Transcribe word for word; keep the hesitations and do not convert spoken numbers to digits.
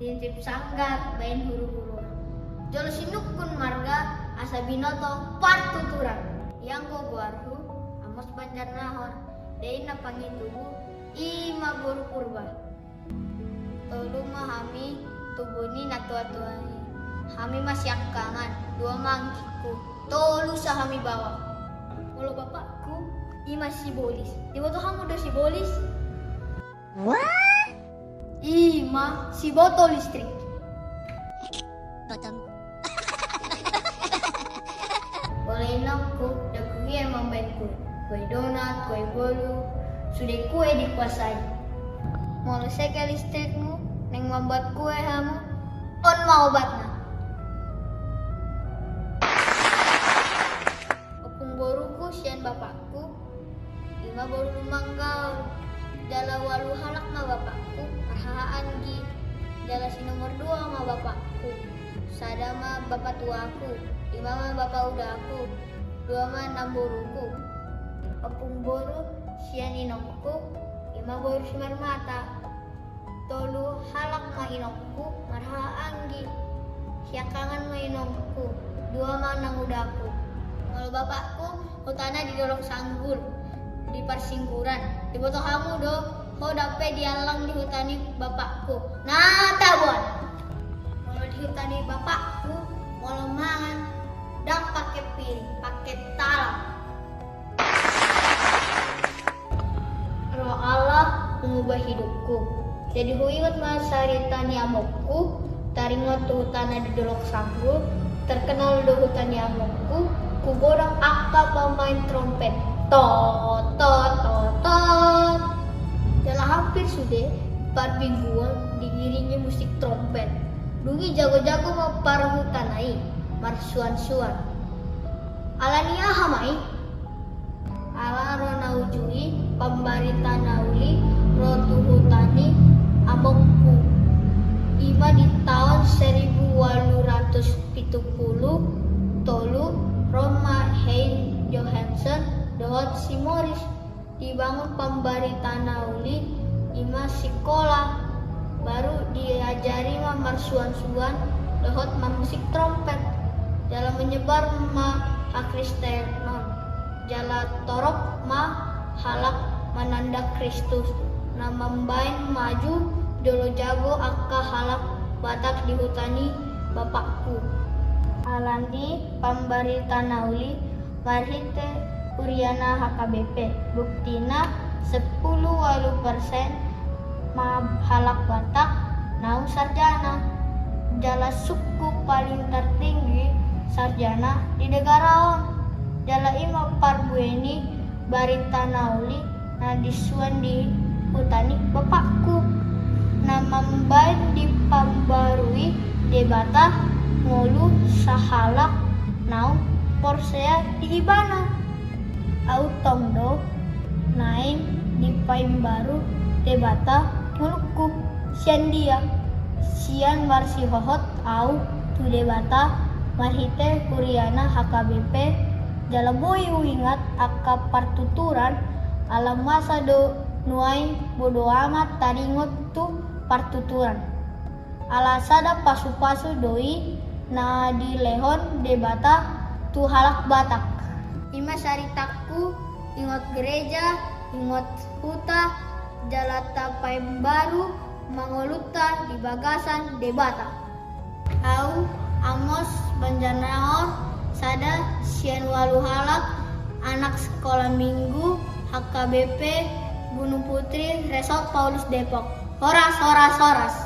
Prinsip sanggar baen huru-huruan. Jolo sinungkun marga asa binoto partuturan. Ianggo goarhu Amos Banjarnahor, da inna pangituhu, i ma boru Purba. Tolu ma hami tubu ni natua-tua i. Hami ma siangkangan, dua ma anggingku, tolu sa hami baoa. Molo bapakku, i ma Sibolis. Diboto hamu do Sibolis? Wah? I ma Siboto Listrik. Bottom. Molo inongku, ndang huhian mambaen kue. Kue donat, kue bolu, sude kue dikuasai. Molo sega listrikmu, naeng mambuat kue hamu, on ma obatna. Ompung boruku sian bapakku, i ma boru Lumanggaol. Jala ualu halak ma bapakku marhaha anggi. Jala si nomor dua ma bapakku. Sada ma bapa tuaku, lima ma bapa udaku, dua ma namboruku. Ompung boru sian inongku, i ma boru Simarmata. Tolu halak ma inongku marhaha anggi. Siangkangan ma inongku, dua ma nangudaku. Molo bapakku, hutana di Dolok Sanggul, di Parsingguran. Diboto hamu do, ho dope diallang di huta ni bapakku. Na taboan. Molo di huta ni bapakku, molo mangan, ndang pake piring, pake talam. Ro Allah mengubah hidupku. Jadi huingot ma sarita ni amokku, taringot tu hutana di Dolok Sanggul, terkenal do huta ni amokku, kugodang angka pemain trompet. Tot, tot, tot, tot. Jala hampir sude parmingguon diiringi musik trompet. Dung i jago-jago ma parhutana i marsuan-suan. Ala ni aha ma i? Ala ro na uju i pambarita na uli ro tu huta ni amokku. I ma di taon seribu ualu ratus pitu pulu tolu, ro ma Hein Johansson dohot si Morris. Dibangun pambarita na uli i ma sikola, baru diajari ma marsuan-suan dohot marmusik trompet. Jala menyebar ma hakristenon. Jala torop ma halak mananda Kristus, na mambaen maju jolo jago angka halak Batak di huta ni bapakku. Ala ni pambarita na uli marhite huriana H K B P. Buktina, sampulu ualu persen ma halak Batak naung sarjana. Jala suku paling tertinggi sarjana di negara on. Jala i ma parbue ni barita na uli na disuan di huta ni bapakku, na mambaen dipambarui Debata ngolu sahalak naung porsea di Ibana. Au tong do naeng dipaimbaru Debata ngolungku. Sian dia? Sian marsihohot au tu Debata marhite huriana H K B P, jala boi huingat angka partuturan, ala masa do nuaeng bodo amat taringot tu partuturan. Ala sada pasu-pasu do i na dilehon Debata tu halak Batak. I ma saritangku, ingot gereja, ingot huta, jala tapaimbaru ma ngolunta di bagasan Debata. Au Amos Banjarnahor, sada sian ualu halak, anak sekolah minggu H K B P Gunung Putri, Resort Paulus Depok. Horas, horas, horas.